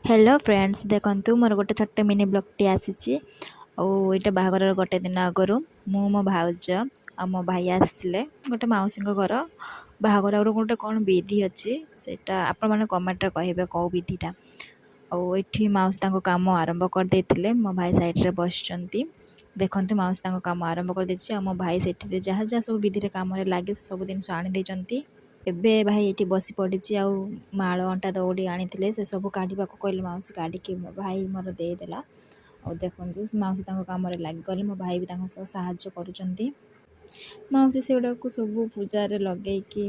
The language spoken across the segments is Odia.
ହ୍ୟାଲୋ ଫ୍ରେଣ୍ଡସ୍, ଦେଖନ୍ତୁ, ମୋର ଗୋଟେ ଛୋଟ ମିନି ବ୍ଲଗ୍ଟି ଆସିଛି। ଆଉ ଏଇଟା ବାହାଘରର ଗୋଟେ ଦିନ ଆଗରୁ ମୁଁ, ମୋ ଭାଉଜ ଆଉ ମୋ ଭାଇ ଆସିଥିଲେ ଗୋଟେ ମାଉସୀଙ୍କ ଘର। ବାହାଘର ଆଗରୁ ଗୋଟେ କ'ଣ ବିଧି ଅଛି, ସେଇଟା ଆପଣମାନେ କମେଣ୍ଟରେ କହିବେ କେଉଁ ବିଧିଟା। ଆଉ ଏଠି ମାଉସୀ ତାଙ୍କ କାମ ଆରମ୍ଭ କରିଦେଇଥିଲେ। ମୋ ଭାଇ ସାଇଡ଼୍ରେ ବସିଛନ୍ତି। ଦେଖନ୍ତୁ, ମାଉସୀ ତାଙ୍କ କାମ ଆରମ୍ଭ କରିଦେଇଛି ଆଉ ମୋ ଭାଇ ସେଠିରେ ଯାହା ଯାହା ସବୁ ବିଧିରେ କାମରେ ଲାଗେ, ସେ ସବୁ ଜିନିଷ ଆଣିଦେଇଛନ୍ତି। ଏବେ ଭାଇ ଏଠି ବସି ପଡ଼ିଛି ଆଉ ମାଳ, ଅଣ୍ଟା ଦଉଡ଼ି ଆଣିଥିଲେ, ସେ ସବୁ କାଢ଼ିବାକୁ କହିଲେ ମାଉସୀ। କାଢ଼ିକି ଭାଇ ମୋର ଦେଇଦେଲା। ଆଉ ଦେଖନ୍ତୁ, ମାଉସୀ ତାଙ୍କ କାମରେ ଲାଗିଗଲେ। ମୋ ଭାଇ ବି ତାଙ୍କ ସହ ସାହାଯ୍ୟ କରୁଛନ୍ତି। ମାଉସୀ ସେଗୁଡ଼ାକୁ ସବୁ ପୂଜାରେ ଲଗେଇକି,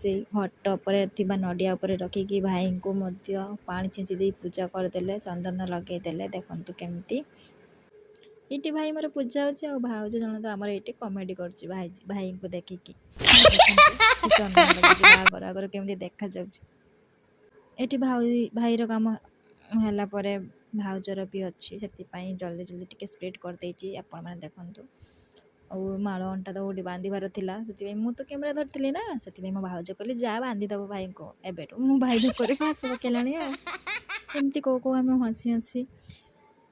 ସେଇ ଘଟ ଉପରେ ଥିବା ନଡ଼ିଆ ଉପରେ ରଖିକି, ଭାଇଙ୍କୁ ମଧ୍ୟ ପାଣି ଛିଞ୍ଚି ଦେଇ ପୂଜା କରିଦେଲେ, ଚନ୍ଦନ ଲଗେଇଦେଲେ। ଦେଖନ୍ତୁ କେମିତି ଏଇଠି ଭାଇ ମୋର ପୂଜା ହେଉଛି। ଆଉ ଭାଉଜ ଜଣେ ତ ଆମର ଏଇଠି କମେଡ଼ି କରୁଛି ଭାଇ ଭାଇଙ୍କୁ ଦେଖିକି। ଦେଖନ୍ତୁ, ସେ ଚନ୍ଦନ ଲଗେଇଛି, ବାହାଘର ଆଗରୁ କେମିତି ଦେଖାଯାଉଛି। ଏଠି ଭାଇ ଭାଇର କାମ ହେଲା ପରେ ଭାଉଜର ବି ଅଛି, ସେଥିପାଇଁ ଜଲ୍ଦି ଜଲ୍ଦି ଟିକେ ସ୍ପିଡ଼ କରିଦେଇଛି। ଆପଣମାନେ ଦେଖନ୍ତୁ। ଆଉ ମାଳ, ଅଣ୍ଟା ଦଉଡ଼ି ବାନ୍ଧିବାର ଥିଲା, ସେଥିପାଇଁ ମୁଁ ତ କ୍ୟାମେରା ଧରିଥିଲି ନା, ସେଥିପାଇଁ ମୋ ଭାଉଜ କହିଲେ, "ଯା, ବାନ୍ଧିଦେବ ଭାଇଙ୍କୁ ଏବେଠୁ।" ମୁଁ ଭାଇ ବେକରେ ଫାଶ ପକେଇଲାଣି। ଆଉ ଏମିତି କହୁ କହୁ ଆମେ ହସି ହସି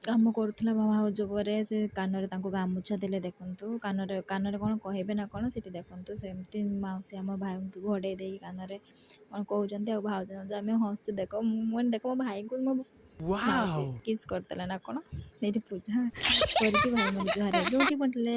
କାମ କରୁଥିଲା। ଭାଉଜ ପରେ ସେ କାନରେ ତାଙ୍କୁ ଗାମୁଛା ଦେଲେ। ଦେଖନ୍ତୁ, କାନରେ କାନରେ କ'ଣ କହିବେ ନା କ'ଣ ସେଠି। ଦେଖନ୍ତୁ, ସେମିତି ମାଉସୀ ଆମ ଭାଇଙ୍କୁ ଘୋଡ଼େଇ ଦେଇକି କାନରେ କ'ଣ କହୁଛନ୍ତି। ଆଉ ଭାଉଜ ଆମେ ହସୁଛୁ। ଦେଖ, ମୁଁ ଦେଖ, ମୋ ଭାଇଙ୍କୁ ମୋ ମାଉସୀ କିସ୍ କରିଦେଲା ନା କ'ଣ। ସେଇଠି ପୂଜା କରିକି ଭାଇ ମୋର ଜୁହାର ହେଇକି ଉଠି ପଡ଼ିଲେ।